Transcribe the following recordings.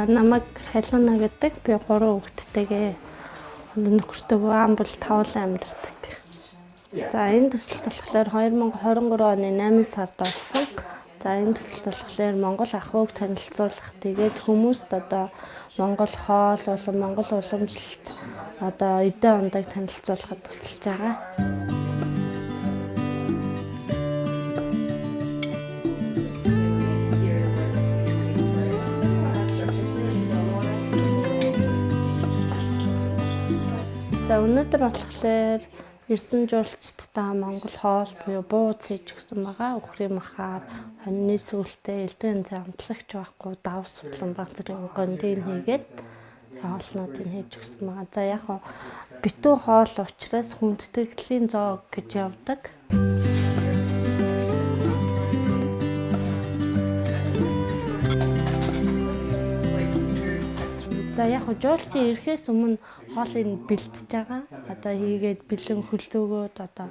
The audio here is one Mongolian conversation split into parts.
За намайг Халиуна гэдэг. Би 3 хүүхэдтэйгээ нөхөртөөгөө ам бол тавлан амьдардаг. За энэ төсөлт болохоор 2023 оны 8 сард орсон. За энэ төсөлт болохоор Монгол ахуйг танилцуулах, тэгээд хүмүүст одоо Монгол хоол болон Монгол уламжлалт одоо эдэн ондог танилцуулахад тусалж байгаа. За өнөөдөр болохоор ирсэн жуулчдаа Монгол хоол буюу бууз хийж өгсөн байгаа. Үхрийн махаар, хоньны сүлтэй, элдэн янзын амтлагч байхгүй, давс болон баг зэрэг гондын хийгээд хоолнуудыг хийж өгсөн байгаа. За яг нь битүү хоол учраас хүндэтгэлийн зоог гэж явдаг. За яг нь жуулчин ирэхээс өмнө хоолыг бэлтэж байгаа. Одоо хийгээд бэлэн хөлөөгөөд одоо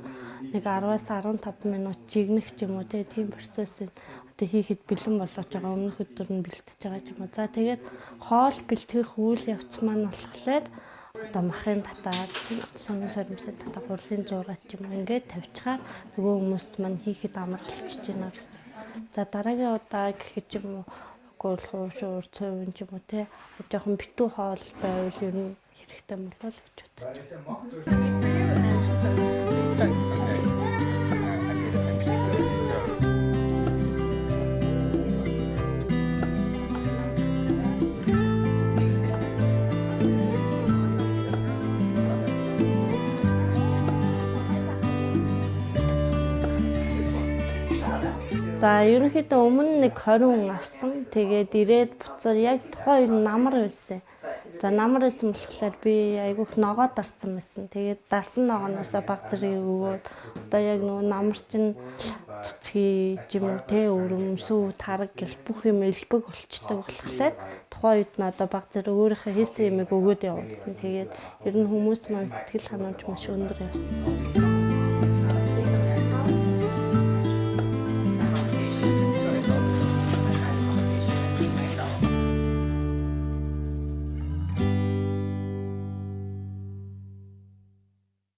нэг 10-аас 15 минут жигнэх ч юм уу тийм процессыг одоо хийхэд бэлэн болгож байгаа. Өмнөх өдөр нь бэлтэж байгаа ч юм уу. За тэгээд хоол бэлтгэх үйл явц маань болохоор одоо махын татаад, сонгон соримсын татаа, гурлын зуураа ч юм уу ингээд тавьчихаар нөгөө хүмүүст маань хийхэд амар болчихж байна гэсэн. За дараагийн удаа гэхэд ч юм уу хуушуур, цовин ч юм уу те жоохон битүү хоол байвал ер нь хэрэгтэй болов гэж бодож байна. За ерөнхийдөө өмнө нэг 20 хүн авсан. Тэгээд ирээд буцаад яг тухайн үед намар байсан. За намар байсан болохоор би айгүйх ногоо дарсан байсан. Тэгээд дарсан ногооноосоо баг зэргийг өгөөд одоо яг нөгөө намар чинь цэцгий юм уу те өрөмсүү тараг гэл бүх юм элбэг болчдөг болохоор тухайн үед нь одоо баг зэрэг өөрийнхөө хийсэн юмыг өгөөд явуулсан. Тэгээд ер нь хүмүүс маань сэтгэл ханамж маш өндөр явсан.